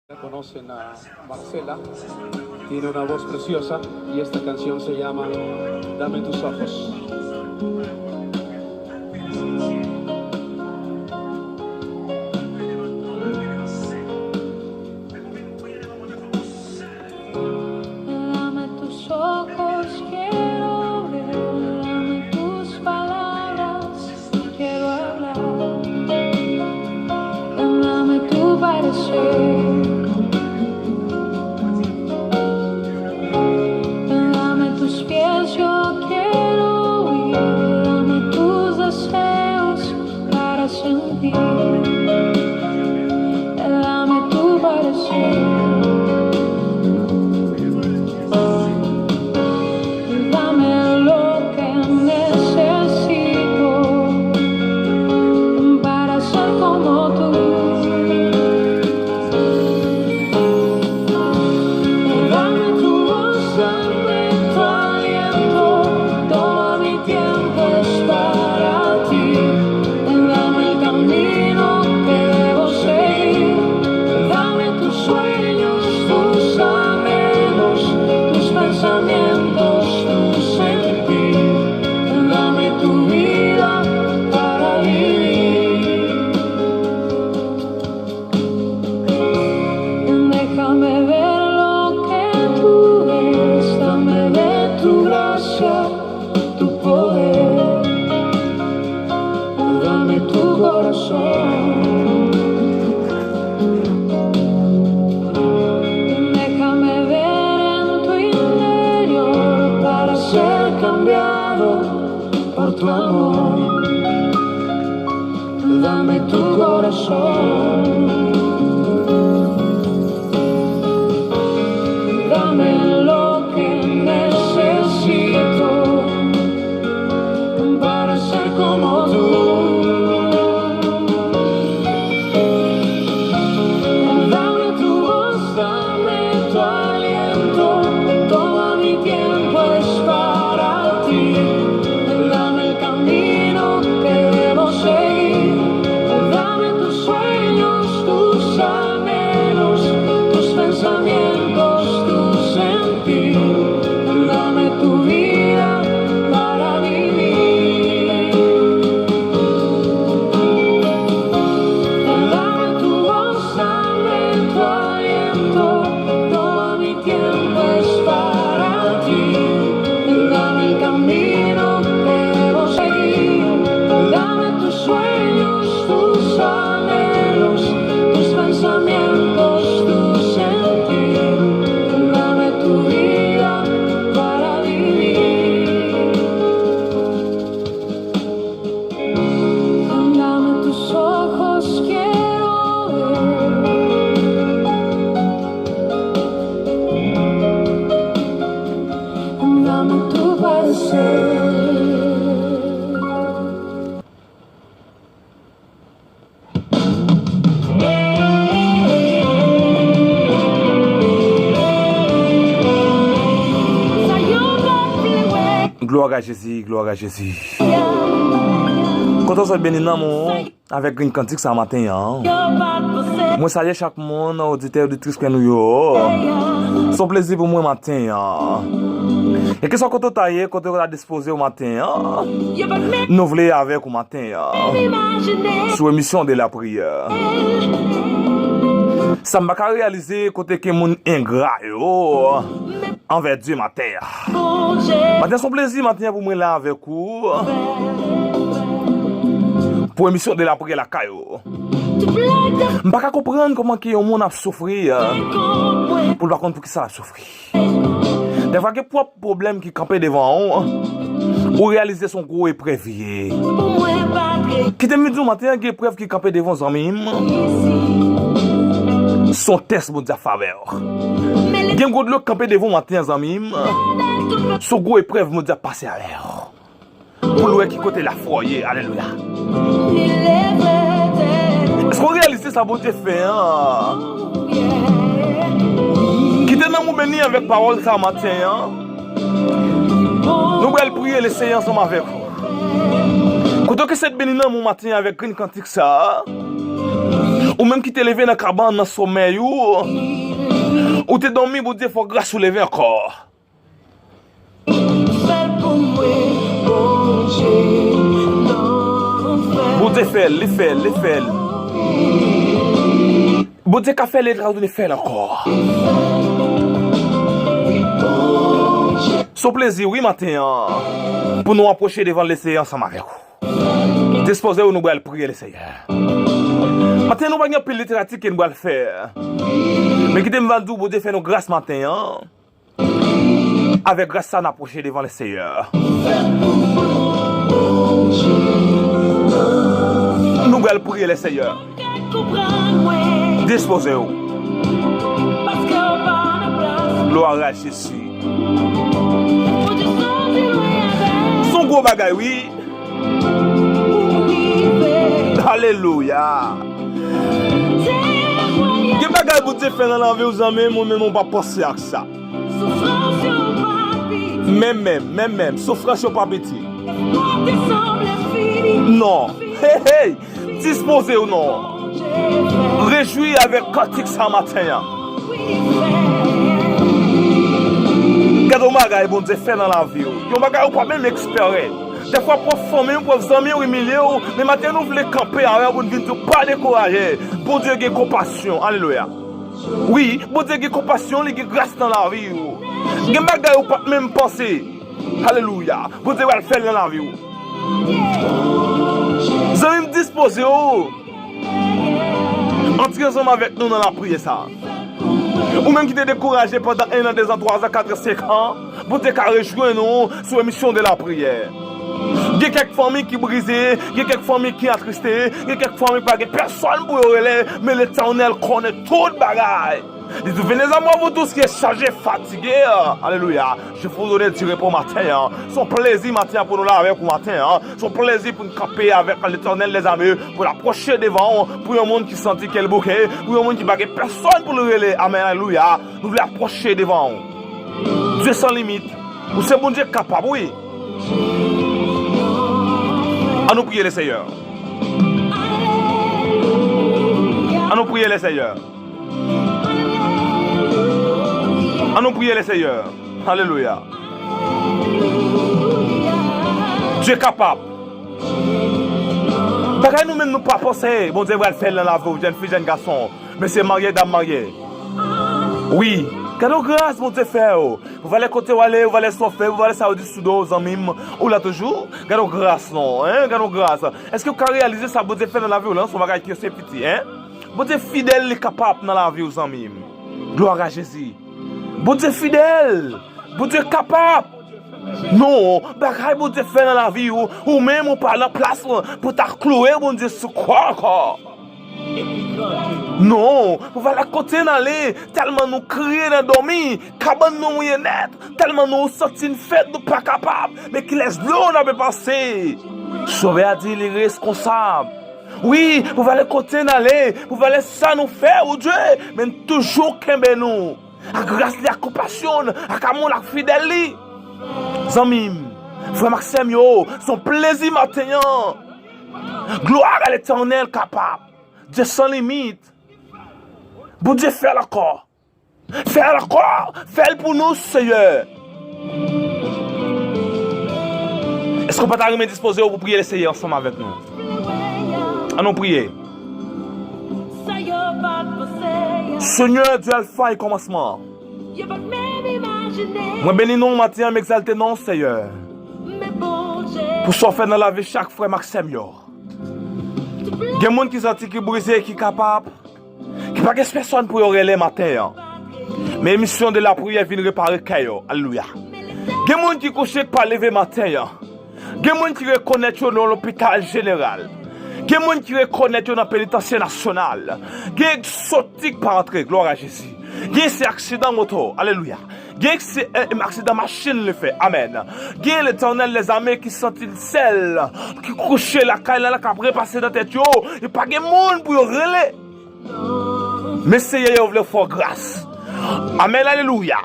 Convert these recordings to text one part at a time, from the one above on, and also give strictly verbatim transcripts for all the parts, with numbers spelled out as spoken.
Ya conocen a Marcela, tiene una voz preciosa y esta canción se llama Dame tus ojos. Dame tus ojos, quiero ver, dame tus palabras, quiero hablar. Dame tu parecer. Dame tus pies, yo quiero ir. Dame tus deseos para sentir. Dame tu parecer. Dame lo que necesito para ser como tú. Dame tu voz, dame tu aliento, todo mi tiempo es para ti. Dame el camino que debo seguir, dame tus sueños, tus anhelos, tus pensamientos, tu sentir. Dame tu vida para vivir. Déjame ver lo que tú eres, dame de tu gracia, tu poder. Dame tu corazón. Déjame ver en tu interior para ser cambiado por tu amor. Dame tu corazón. Dame lo que necesito para ser como tú. Dame tu voz, dame tu aliento, todo mi tiempo es para ti. Dame el camino que debo seguir. Dame tus sueños, tus anhelos, tus pensamientos, tu sentir. Dame tu vida para vivir. Dame tu voz, dame tu aliento, todo mi tiempo es para ti. Dame el camino que debo seguir. Dame tus sueños, tus anhelos, tus pensamientos, tu sentir. Dame tu vida para vivir. Dame tus ojos, quiero ver. Dame tu parecer. Glwa a Jezi, glwa a Jezi. Kote w sot, beni nanm ou avèk grenn kantik sa maten an. Mwen salye chak moun, oditè, oditris ke nou yo. Se yon plezi pou mwen maten an. E keswa kote w ta ye, kote w ta dispoze w maten an, nou vle avèk ou maten an sou emisyon de lapriyè. Sa m pa ka reyalize kote ke moun engra yo anvè Dye maten an. Maten an, se yon plezi maten an pou mwen la avèk ou pou emisyon de lapriyè lakay ou. M pa ka konprann kòman ke yon moun ap soufri, eh, pou l pa konn poukisa l ap soufri. Dèfwa gen pwòp pwoblèm ki kanpe devan ou, ou reyalize se yon gwo eprèv li ye. Kite m di w maten an, gen eprèv ki kanpe devan w, zanmi m, se yon tès Bondye ap fè avè w. Gen gwo dlo k kanpe devan w maten an, zanmi m, se yon gwo eprèv Bondye ap pase avè w. Pou l wè ki kote lafwa w ye. Alelouya. Èske w reyalize sa Bondye fè an? Kite nanm ou beni avèk pawòl sa maten an. Nou pral priye Lesenyè ansanm avèk ou. Kote w ki sot, beni nanm ou maten an avèk grenn kantik sa. Ou menm ki te leve nan kabann nan somèy ou, ou te dòmi, Bondye fè w gras ou leve ankò. Bondye fè l, li fè l, li fè l. Bondye ka fè l, li ka tounen fè l ankò. Se yon plezi, wi, maten an, pou nou apwoche devan Lesenyè ansanm avèk ou. Dispoze w, nou pral priye Lesenyè. Maten, nou pa gen anpil literati ke nou pral fè. Men kite m va di w, Bondye fè nou gras maten an. Avèk gras sa, n apwoche devan Lesenyè. Nou pral priye Lesenyè. Dispoze w. Glwa a Jezi. Se yon gwo bagay, wi. Alelouya. Gen bagay Bondye fè nan lavi w, zanmi m, ou menm ou pa panse ak sa. Menm, menm, menm, menm, soufrans yo pa piti. Non. Hey, hey. Dispoze w non. Rejwi avèk kantik sa maten an. Gade yon bagay Bondye fè nan lavi w. Yon bagay ou pa menm espere. Dèfwa pwòp fanmi w, pwòp zanmi w imilye w, men maten nou vle kanpe avè w pou n vin di w pa dekouraje. Bondye gen konpasyon. Alelouya. Wi, Bondye gen konpasyon, li gen gras nan lavi w. Gen bagay ou pa t menm panse. Alelouya. Bondye pral fè l nan lavi w. Zanmi m, dispoze w. Antre ansanm avèk nou nan lapriyè sa. Ou menm ki te dekouraje pandan en an, dezan, twazan, katran, senkan, Bondye ka rejwenn ou sou emisyon de lapriyè. Gen kèk fanmi ki brize, gen kèk fanmi ki atriste, gen kèk fanmi pa gen pèsonn pou yo rele, men Letènèl konnen tout bagay. Li di, venez à moi, vous tous qui êtes chargés, fatigués. Alelouya. Je vous donne du repos maten an. Se yon plezi maten an pou nou la avèk ou maten an. Se yon plezi pou n kanpe avèk Letènèl dèzame, pou n apwoche devan w, pou yon moun ki santi ke l bouke, pou yon moun ki pa gen pèsonn pou l rele. Amèn, alelouya. Nou vle apwoche devan w. Dye san limit. Ou se Bondye k kapab, wi. An nou priye Lesenyè. An nou priye Lesenyè. An nou priye Lesenyè. Alelouya. Dye kapab. Bagay nou menm nou pa panse, Bondye pral fè l nan lavi w, jèn fi, jèn gason, mesye marye, dam marye. Wi, gade yon gras Bondye fè w. Pou valè kote w ale, pou valè sa w fè, pou valè sa yo di sou do w, zanmi m, ou la toujou. Gade yon gras non, hein, gade yon gras. Èske w ka reyalize sa Bondye fè nan lavi w lan? Se yon bagay ki se piti, hein? Bondye fidèl, li kapab nan lavi w, zanmi m. Glwa a Jezi. Bondye fidèl. Bondye kapab. Non, bagay Bondye fè nan lavi w, ou menm ou pa nan plas lan pou ta kloure Bondye sou kwa ankò. Non, pou valè kote n ale, tèlman nou kriye nan dòmi, kabann nou mouye nèt, tèlman nou santi n fèb, nou pa kapab, men kilès dlo n ape pase? Sovè a di li reskonsab. Wi, pou valè kote n ale, pou valè sa nou fè, o Dye, men n toujou kenbe nou. Ak gras li, ak konpasyon l, ak amou l, ak fidèl li. Zanmi m, frè m ak sè m yo, se yon plezi maten an. Glwa a Letènèl kapab. Dye san limit. Bondye fè l ankò. Fè l ankò. Fè l pou nou, Seyè. Èske w pa ta renmen dispoze w pou priye Lesenyè ansanm avèk nou? An nou priye. Senyè, Dye Alfa e kòmansman. Mwen beni non w maten an, m egzalte non w, Seyè. Pou sa w fè nan lavi chak frè m ak sè m yo. Gen moun ki santi ki brize, ki kapab, ki pa gen pèsonn pou yo rele maten an. Men emisyon de lapriyè vin repare kè yo. Alelouya. Gen moun ki kouche, ki pa leve maten an. Gen moun ki rekonèt yo nan lopital jeneral. Gen moun ki rekonèt yo nan penitansye nasyonal. Gen eksotik pa antre, glwa a Jezi. Gen se aksidan moto, alelouya. Gen se, eh, aksidan machin li fè, amèn. Gen Letènèl dèzame ki santi l sèl, ki kouche lakay la, la k ap repase nan tèt yo. E pa gen moun pou yo rele. Men Seyè yo vle fè w gras. Amèn, alelouya.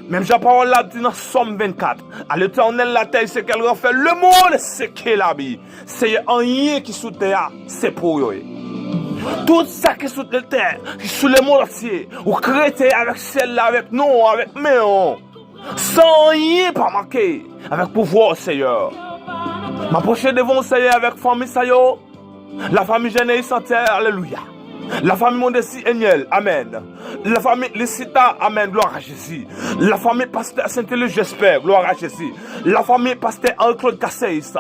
Menm jan pawòl la di nan Sòm vennkat, à l'Éternel la terre, ce qu'elle renferme, le monde, ce qu'il habite. Seyè, anyen ki sou tè a, se pou w yo ye. Tout sa ki sou latè, ki sou lemonn antye, ou kreye avèk syèl la, avèk non, avèk men w. San anyen pa manke, avèk pouvwa w, Seyè. M apwoche devan w, Seyè, avèk fanmi sa yo. Lafanmi Jeneis Santè, alelouya. Lafanmi Mondesi Enyèl, amèn. Lafanmi Lisita, amèn, glwa a Jezi. Lafanmi pastè Saint-Élie Jesper, glwa a Jezi. Lafanmi pastè Henri Claude Caceres,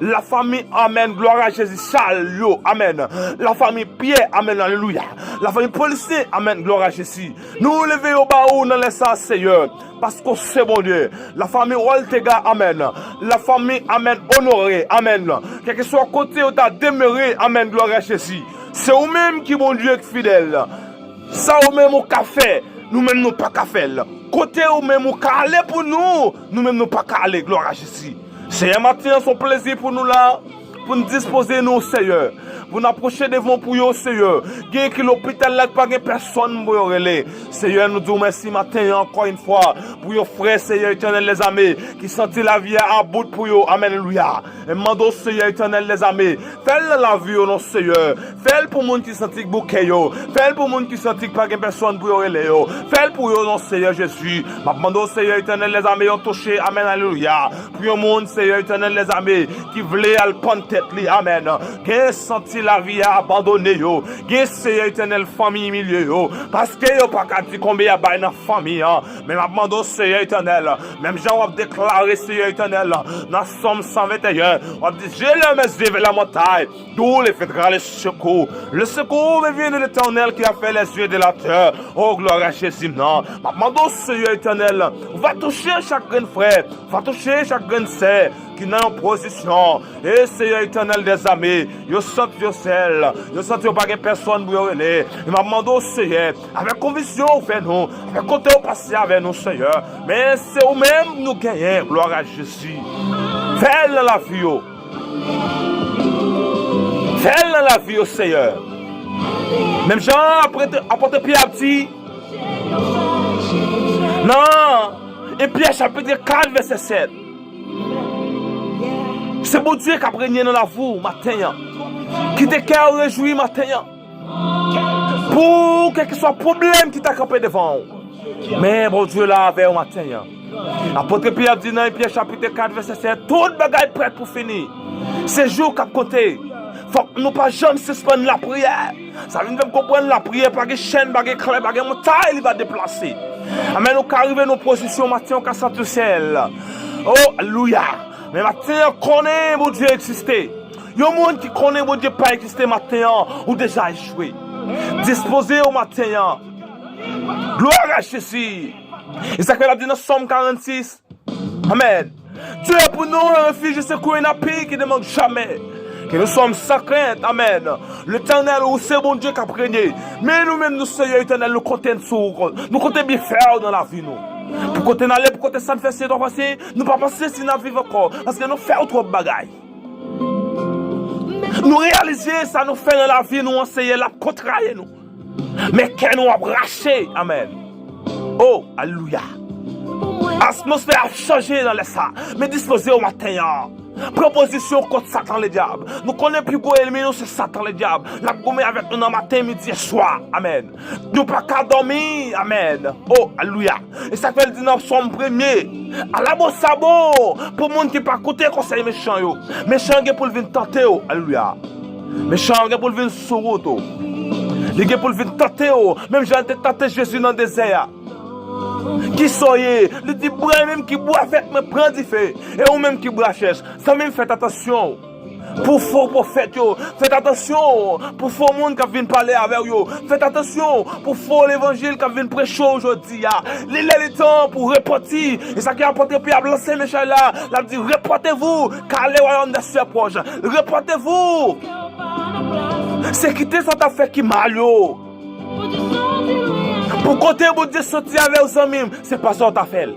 lafanmi, amèn, glwa a Jezi, Charles yo, amèn. Lafanmi Pyè, amèn, alelouya. Lafanmi polisye, amèn, glwa a Jezi. Nou leve yo ba ou nan lè sa, Seyè, paske w se Bondye. Lafanmi Ortega, amèn. Lafanmi, amèn, Honoré, amèn. Kèlkeswa kote yo ta demere, amèn, glwa a Jezi. Se ou menm ki Bondye ki fidèl. Sa ou menm ou ka fè, nou menm nou pa ka fè l. Kote ou menm ou ka ale pou nou, nou menm nou pa ka ale, glwa a Jezi. Seyè, maten an se yon plezi pou nou la, pou n dispoze nou, Seyè, pou n apwoche devan w pou yo, Seyè. Gen ki lopital la ki pa gen pèsonn pou yo rele. Seyè, nou di w mèsi maten an ankò yon fwa pou yon frè, Seyè Etènèl dèzame, ki santi lavi a about pou yo. Amèn, alelouya. E m mande w, Seyè Etènèl dèzame, fè l nan lavi yo non, Seyè. Fè l pou moun ki santi k bouke yo. Fè l pou moun ki santi k pa gen pèsonn pou yo rele yo. Fè l pou yo non, Seyè Jezi. M ap mande w, Seyè Etènèl dèzame, yon touche, amèn, alelouya, pou yon moun, Seyè Etènèl dèzame, ki vle al pann tèt li, amèn. Gen santi lavi a abandone yo. Gen, Seyè Etènèl, fanmi imilye yo, paske yo pa ka di konbyen y ap bay nan fanmi an. Men m ap mande w, Seyè Etènèl, menm jan w ap deklare, Seyè Etènèl, nan Sòm san venteyen, w ap di, Je lève mes yeux vers la montagne, d'où me viendra le secours. Le secours me vient de l'Éternel qui a fait les cieux et la terre. Oh, gloire à Jésus, non. M ap mande w, Seyè Etènèl, ou va touche chak grenn frè, ou va touche chak grenn sè ki nan yon pozisyon. E Seyè Etènèl dèzame, yo santi yo sèl, yo santi yo pa gen pèsonn pou yo rele. E m ap mande w, Seyè, avèk konviksyon ou fè nou, avèk kote ou pase avè nou, Seyè. Men se ou menm nou genyen, glwa a Jezi. Fè l nan lavi yo. Fè l nan lavi yo, Seyè. Menm jan apot, apot Pyè ap di, nan Pyè chapit kat vèsè sèt, se Bondye k ap renye nan lavi w maten an. Kite kè w rejwi maten an. Pou kèlkeswa pwoblèm ki ta kanpe devan w, men Bondye la avè w maten an. Apot Pyè ap di nan Pyè chapit kat vèsè sèt, tout bagay prèt pou fini. Se jou k ap konte. Fòk nou pa janm sispann lapriyè. Sa vin fè m konprann lapriyè pa gen chèn, pa gen kle, pa gen montay li pa deplase. Amèn, ou ka rive nan pozisyon maten, ou ka santi w sèl. Oh, alelouya. Men maten an, konnen Bondye egziste. Yon moun ki konnen Bondye pa egziste maten an, ou deja echwe. Dispoze w maten an. Gloire à Jésus. E sa k fè l ap di nan Sòm karannsis. Amèn. Dieu est pour nous un refuge, un secours, un appui qui ne manque jamais. Que nous sommes sans crainte. Amèn. Letènèl, ou se Bondye k ap renye. Men nou menm, nou, Seyè Etènèl, nou konte sou ou. Nou konte byenfè w nan lavi nou. Pou kote n ale, pou kote sa n fè, se twa pase, nou pa panse si n ap viv ankò. Paske nou fè w twòp bagay. Nou reyalize sa nou fè nan lavi nou an, Seyè, l ap kontraye nou. Men kè nou ap rache. Amèn. Oh, alelouya. Atmosfè ap chanje nan lè sa. Men dispoze w maten an. Pran pozisyon kont Satan Ledyab. Nou konnen pi gwo ènmi nou se Satan Ledyab. L ap goumen avèk nou nan maten, midi e swa. Amèn. Nou pa ka dòmi. Amèn. Oh, alelouya. E sa k fè l di nan Sòm premye, alabosabo pou moun ki pa koute konsèy mechan yo. Mechan gen pou l vin tante w. Alelouya. Mechan gen pou l vin sou wout ou. Li gen pou l vin tante w, menm jan l te tante Jezi nan dezè a. Kisa w ye? Li di, bwa menm ki bwa vèt mwen pran dife, e ou menm ki bwa chèch. Zanmi m, fèt atansyon pou fo pwofèt yo. Fèt atansyon pou fo moun k ap vin pale avè w yo. Fèt atansyon pou fo levanjil k ap vin preche w jodi a. Li lè, li tan pou repanti. E sa ki apot Pyè ap lanse mesaj la. L ap di, repentez-vous, car le royaume des cieux est proche. Repentez-vous. Se kite sa w t ap fè ki mal yo. Pou kote Bondye soti avè w, zanmi m, se pa sa w ta fè l.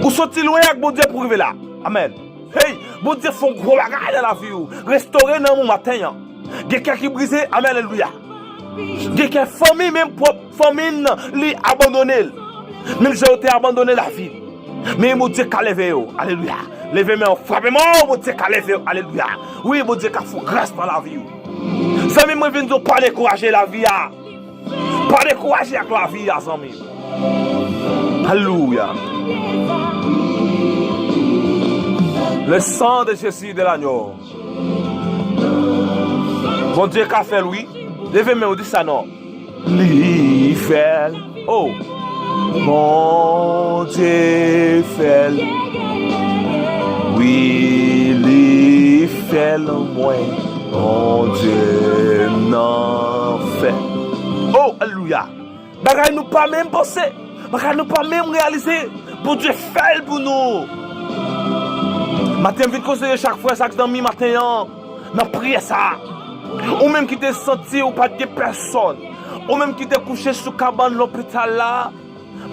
Ou soti lwen ak Bondye pou rive la. Amèn. Hey, Bondye fè yon gwo bagay nan lavi w. Restore nanm ou maten an. Gen kè ki brize, amèn, alelouya. Gen kè fanmi, menm pwòp fanmi n, li abandone l. Menm jan yo te abandone lavi l. Men Bondye ka leve yo, alelouya. Leve men w, frape men w, Bondye ka leve yo, alelouya. Wi, Bondye ka fè gras nan lavi w. Zanmi, mwen vin di w pa dekouraje lavi a. Pa dekouraje ak lavi a, zanmi. Alelouya. Le sang de Jésus de l'agneau. Bondye ka fè l, wi. Leve men w, di sa non. Li fè l. Oh. Bondye fè l. Wi, li fè l mwen. Bondye nan fè. Oh, alelouya. Bagay nou pa menm panse. Bagay nou pa menm reyalize. Bondye fè l pou nou. Maten, m vin konseye chak frè, chak zanmi maten an, nan priyè sa a. Ou menm ki te santi ou pa t gen pèsòn. Ou menm ki te kouche sou kabann lopital la.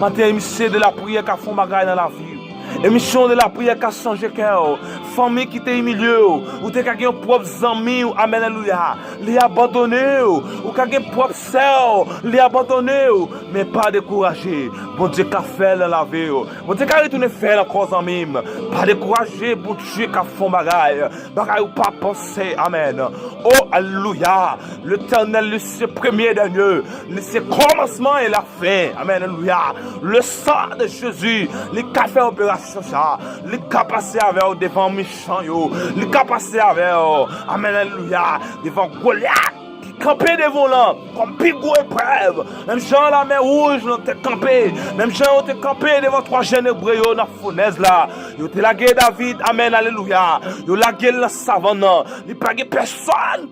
Maten, emisyon de la priyè ka fè yon bagay nan lavi w. Emisyon de la priyè ka chanje kè w. Fanmi ki te imilye w, ou te ka gen yon pwòp zanmi w, amèn, alelouya, li abandone w. Ou ka gen pwòp sè w, li abandone w. Men pa dekouraje. Bondye ka fè l nan lavi w. Bondye ka retounen fè l ankò, zanmi m. Pa dekouraje, Bondye ka fè yon bagay. Bagay ou pa panse, amèn. Oh, alelouya. Letènèl, li se premye, dènye. Li se kòmansman e la fen. Amèn, alelouya. Le sang de Jésus, li ka fè operasyon sa. Li ka pase avè w devan mechan yo. Li ka pase avè w, amèn, alelouya, devan Golyat ki kanpe devan w lan kòm pi gwo eprèv. Menm jan Lamè Wouj lan te kanpe. Menm jan yo te kanpe devan twa jèn Ebre yo nan founèz la. Yo te lage David, amèn, alelouya. Yo lage l nan savann nan. Li pa gen pèsòn.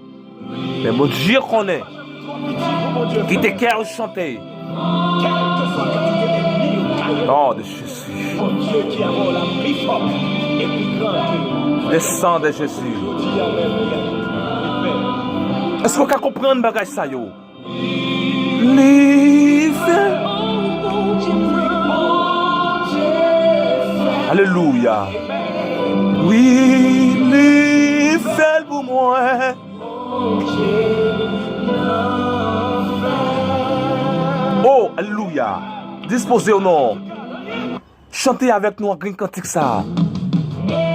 Men Bondye konnen. Kite kè w chante. Non de Jezi. Le sang de Jésus. Èske w ka konprann bagay sa yo? Li fè. Alelouya. Wi, li fè l pou mwen. Oh, alelouya. Dispoze w non. Chante avèk nou ak grenn kantik sa a.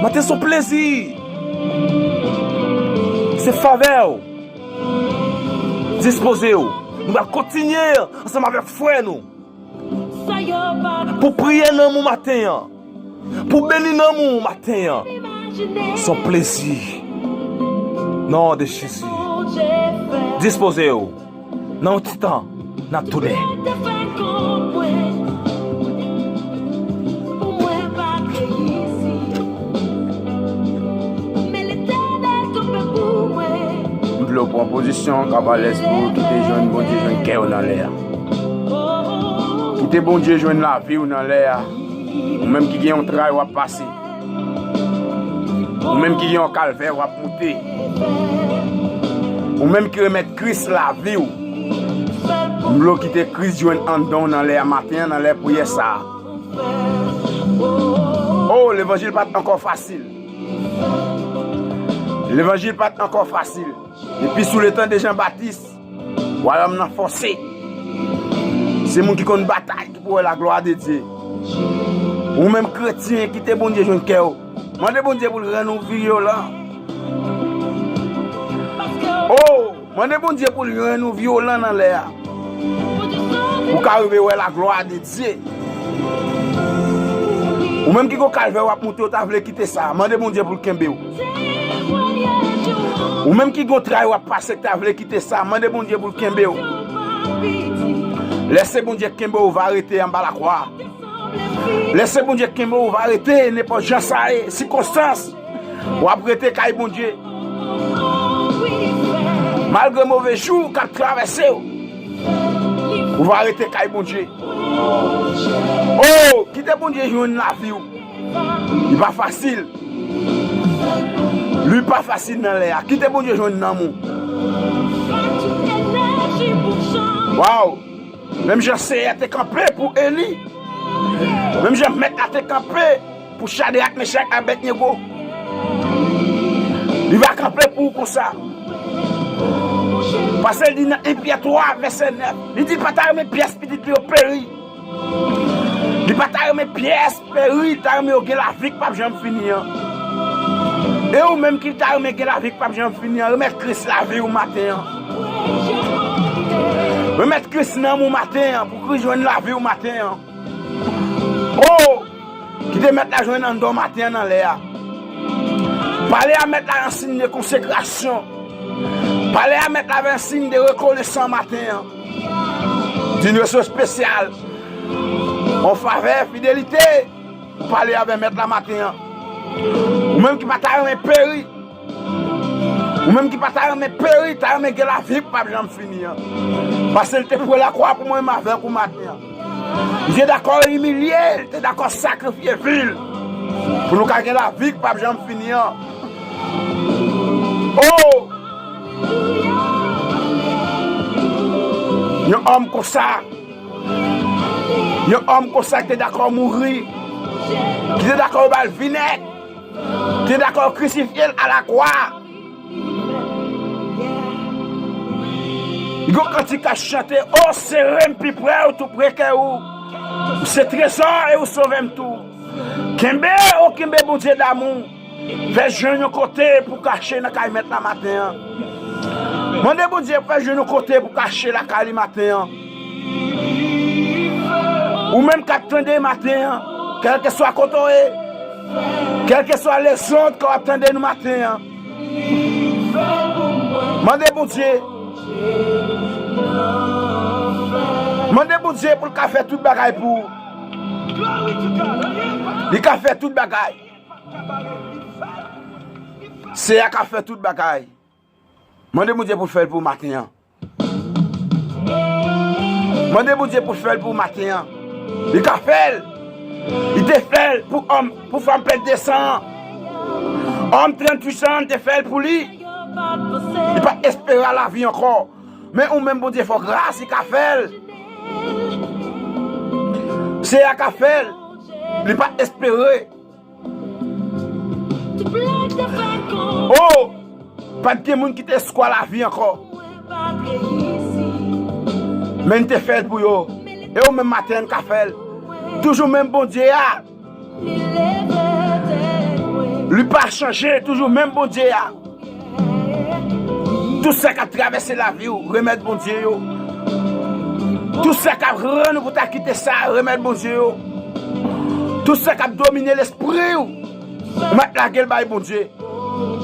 Maten se yon plezi. Se favè w. Dispoze w. Nou pral kontinye ansanm avèk frè nou. Pou priye nanm ou maten an. Pou beni nanm ou maten an. Se yon plezi. Non de Jezi. Dispoze w. Nan yon ti tan, n ap tounen. M vle w pran pozisyon, k ap alèz pou w kite jwenn Bondye jwenn kè w nan lè a. Kite Bondye jwenn lavi w nan lè a. Ou menm ki gen yon tray w ap pase. Ou menm ki gen yon kalvè w ap moute. Ou menm ki remèt Kris lavi w. M vle w kite Kris jwenn anndan w nan lè a maten an, nan lè priyè sa a. Oh, levanjil pa t ankò fasil. Levanjil pa t ankò fasil. Depi sou letan de Jan Batis, wayòm nan fòse. Se moun ki konn batay ki pou wè laglwa de Dye. Ou menm kretyen, kite Bondye jwenn kè w. Mande Bondye pou l rann ou vyolan. Oh, mande Bondye pou l rann ou vyolan nan lè a. Pou w ka rive wè laglwa de Dye. Ou menm ki gon kalvè w ap moute, w ta vle kite sa. Mande Bondye pou l kenbe w. Ou menm ki gon tray w ap pase, k ta vle kite sa. Mande Bondye pou l kenbe w. Lè se Bondye k kenbe w, w va rete anba lakwa. Lè se Bondye k kenbe w, w va rete, nenpòt jan sa ye, sikonstans. W ap rete kay Bondye. Malgre move jou k ap travèse w, ou va rete kay Bondye. Oh, kite Bondye jwenn lavi w. Li pa fasil. Li pa fasil nan lè a. Kite Bondye jwenn nanm ou. Waw! Menm jan Seyè te kanpe pou Eli. Menm jan Mèt la te kanpe pou Chadrak, Mechak, Abèdnego. Li va kanpe pou ou konsa. Paske l di nan en Pyè twa, vèsè nèf, li di l pa ta renmen pyès pitit li yo peri. Li pa ta renmen pyès peri, li ta renmen yo gen lavi k p ap janm fini an. E ou menm ki ta renmen gen lavi k p ap janm fini an, remèt Kris lavi w maten an. Remèt Kris nanm ou maten an, pou Kris jwenn lavi w maten an. O! Kite Mèt la jwenn anndan w maten an nan lè a. Pale a Mèt la an siy de konsekrasyon. Pale a Mèt la avè an siy de rekonesan maten an. Di yon reso espesyal. An favè, fidelite. Pale avè Mèt la maten an. Ou menm ki pa ta renmen peri. Ou menm ki pa ta renmen peri, ta renmen gen lavi k p ap janm fini an. Paske l te pran lakwa pou mwen menm avèk ou maten an. Li te dakò imilye l, li te dakò sakrifye vi l. Pou nou ka gen lavi k p ap janm fini an. O! Yon òm konsa, yon òm konsa ki te dakò mouri, ki te dakò yo ba l vinèg, ki te dakò yo krisifye l alakwa. Yon kantik k ap chante, o, sere m pi pre w, tou pre kè ou. Ou se trezò e ou sove m tou. Kenbe, o, kenbe Bondye damou. Fè jwenn yon kote pou kache nan kay Mèt la maten an. Mande Bondye pou fè jwenn yon kote pou kache lakay li maten an. Ou menm k ap tande maten an, kèlkeswa kote w ye, kèlkeswa lezòd ke w ap tande nou maten an, mande Bondye. Mande Bondye pou l ka fè tout bagay pou ou. Li ka fè tout bagay. Seyè a ka fè tout bagay. Mande Bondye pou l fè l pou w maten an. Mande Bondye pou l fè l pou w maten an. Li ka fè l. Li te fè l pou òm, pou fanm pèt de san an. Òm tranntuit an te fè l pou li. Li pa t espere lavi ankò. Men ou menm Bondye fè w gras, li ka fè l. Seyè a ka fè l. Li pa t espere. O! Pa t gen moun ki te espwa lavi ankò. Men li te fè l pou yo. E ou menm maten an, n ka fè l. Toujou menm Bondye a. Li pa chanje, toujou menm Bondye a. Tout sa k ap travèse lavi w, remèt Bondye yo. Tout sa k ap rann ou pou ta kite sa, remèt Bondye yo. Tout sa k ap domine lespri w, ou mèt lage l bay Bondye.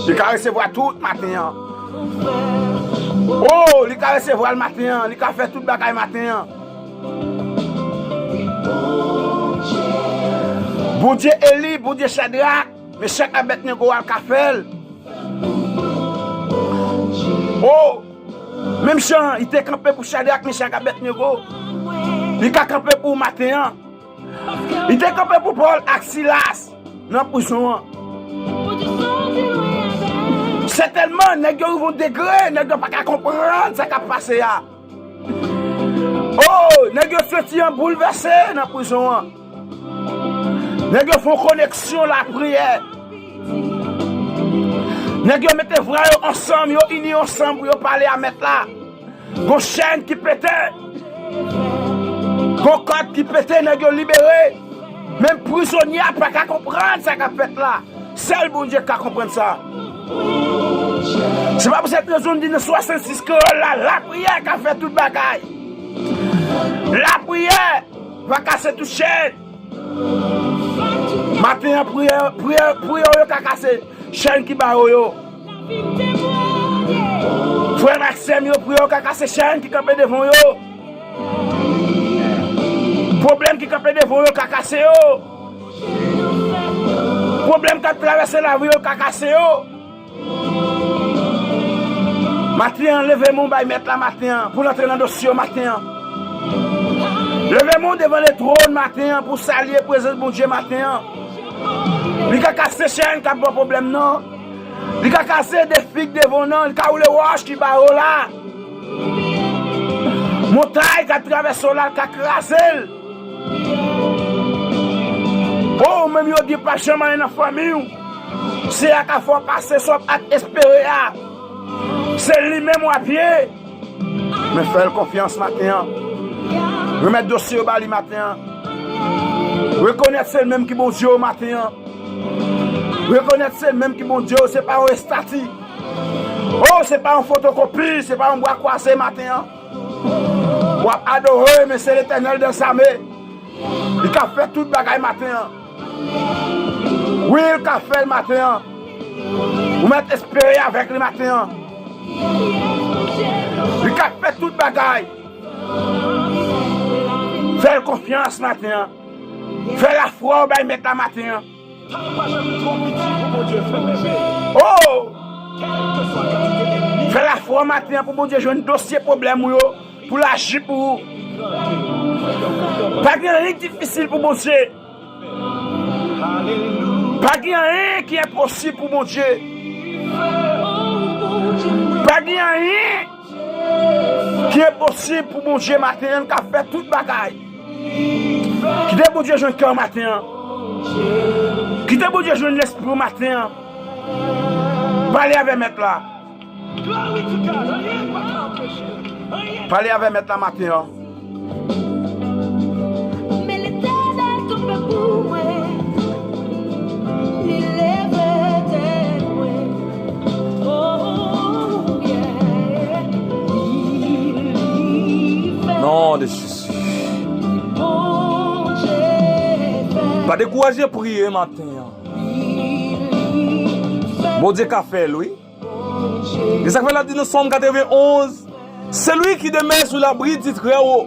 Li ka resevwa tout maten an. O, li ka resevwa l maten an, li ka fè tout bagay maten an. Bondye Eli, Bondye Chadrak, Mechak, Abèdnego a, l ka fè l. O, menm jan li te kanpe pou Chadrak, Mechak, Abèdnego, li ka kanpe pou ou maten an. Li te kanpe pou Pòl ak Silas nan prizon an. Sètènman, nèg yo rive yon degre, nèg yo pa ka konprann sa k ap pase a. O, nèg yo santi yo boulvèse nan prizon an. Nèg yo fè yon koneksyon lapriyè. Nèg yo mete vwa yo ansanm, yo ini yo ansanm pou yo pale a Mèt la. Gon chèn ki pete. Gon kòd ki pete, nèg yo libere. Menm prizonye a pa ka konprann sa k ap fèt la. Sèl Bondye k ka konprann sa. Se pa pou sèt rezon m di nan swasannsis kreyòl la, lapriyè ka fè tout bagay. Lapriyè va kase tout chèn. Maten an, priyè, priyè, priyè yo ka kase chèn ki ba yo yo. Frè m ak sè m yo, priyè yo ka kase chèn ki kanpe devan yo. Pwoblèm ki kanpe devan yo ka kase yo. Pwoblèm k ap travèse lavi yo ka kase yo. Maten an, leve men w bay Mèt la maten an, pou l antre nan dosye w maten an. Leve men w devan letwòn maten an, pou w salye prezans Bondye maten an. Li ka kase chèn k ap ba w pwoblèm nan. Li ka kase defi k devan w nan. Li ka woule wòch ki ba yo la. Montay k ap travèse w la, l ka kraze l. O, ou menm yo di pa janm anyen nan fanmi w. Se a ka fè w pase sa w pa t espere a. Se li menm w ap ye. Men fè l konfyans maten an. Remèt dosye yo ba li maten an. Rekonèt se l menm ki Bondye w maten an. Rekonèt se l menm ki Bondye w, se pa yon estati. Oh, se pa yon fotokopi, se pa yon bwa kwaze maten an. W ap adore, men se Letènèl dèzame. Li ka fè tout bagay maten an. Wi, li ka fè l maten an. Ou mèt espere avèk li maten an. Li ka fè tout bagay. Fè l konfyans maten an. Fè lafwa w bay Mèt la maten an. Oh! Fè lafwa maten an pou Bondye jwenn dosye pwoblèm ou yo, pou l aji pou ou. Pa gen anyen k difisil pou Bondye. Pa gen anyen ki enposib pou Bondye. Pa gen anyen ki enposib pou Bondye maten an, l ka fè tout bagay. Kite Bondye jwenn kè w maten an. Kite Bondye jwenn lespri w maten an. Pale avè Mèt la. Pale avè Mèt la maten an. Men Letènèl kanpe pou mwen. Li leve tèt mwen. Oh, yeah. Li fè Non de Jezi. Bondye fè. Pa dekouraje priye maten an. Li fè. Bondye ka fè l, wi. E sa k fè l ap di nan Sòm katrevenn onz, Celui qui demeure sous l'abri du Très-Haut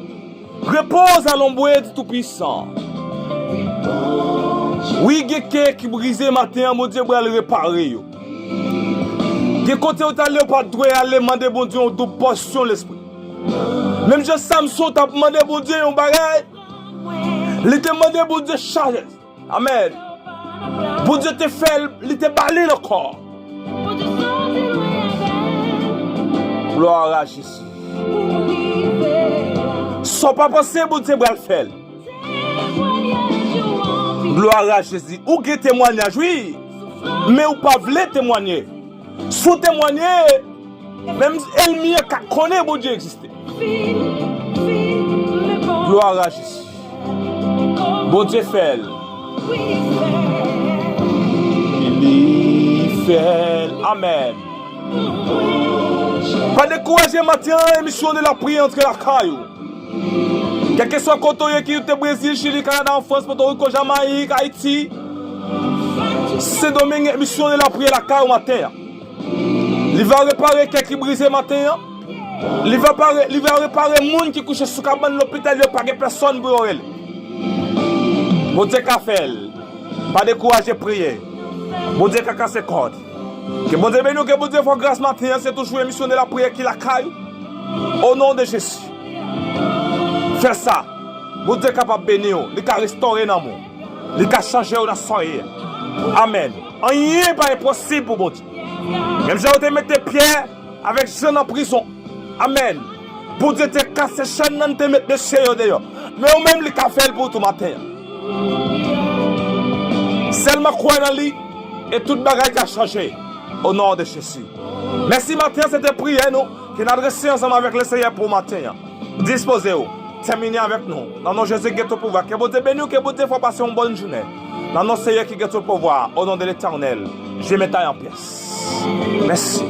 repose à l'ombre du Tout-Puissant. Wi, gen kè ki brize maten an, Bondye pral repare yo. Gen kote ou t ale, ou pa t dwe ale, mande Bondye yon doub pòsyon lespri. Menm jan Samson t ap mande Bondye yon bagay, li te mande Bondye sajès. Amèn. Bondye te fè l, li te ba li l ankò. Glwa a Jezi. Sa w pa panse, Bondye pral fè l. Glwa a Jezi. Ou gen temwanyaj, wi. Men ou pa vle temwanye. Si w temwanye, menm ènmi an ka konnen Bondye egziste. Glwa a Jezi. Bondye fè l. Li fè l. Amèn. Pa dekouraje maten an, emisyon de la priyè antre lakay ou. Kèlkeswa kote w ye, ki te Brezil, Chili, Kanada, an Frans, Pòtoriko, Jamayik, Ayiti, Sendomeng, emisyon de la priyè lakay ou maten an. Li va repare kè ki brize maten an. Li va pare, li va repare moun ki kouche sou kabann lopital yo, pa gen pèsòn pou yo rele. Bondye ka fè l. Pa dekouraje priye. Bondye ka kase kòd. Ke Bondye beni w, ke Bondye fè w gras maten an, se toujou emisyon de la priyè ki lakay ou. O non de Jezi. Fè sa. Bondye kapab beni w. Li ka restore nanm ou. Li ka chanje w nan sa w ye a. Amèn. Anyen pa enposib pou Bondye. Menm jan yo te mete Pyè avèk Jan nan prizon. Amèn. Bondye te kase chèn nan, te met mesye yo deyò. Men ou menm, li ka fè l pou ou tou maten an. Sèlman kwè nan li, e tout bagay ka chanje. O non de Jezi. Mèsi maten an, se te priyè nou, ke n adrese ansanm avèk Lesenyè pou maten an. Dispoze w, tèmine avèk nou. Nan non Jezi ki gen tout pouvwa. Ke Bondye beni w, ke Bondye fè w pase yon bòn jounen. Nan non Senyè ki gen tout pouvwa, o non de Letènèl, je me taille en pièces. Mèsi.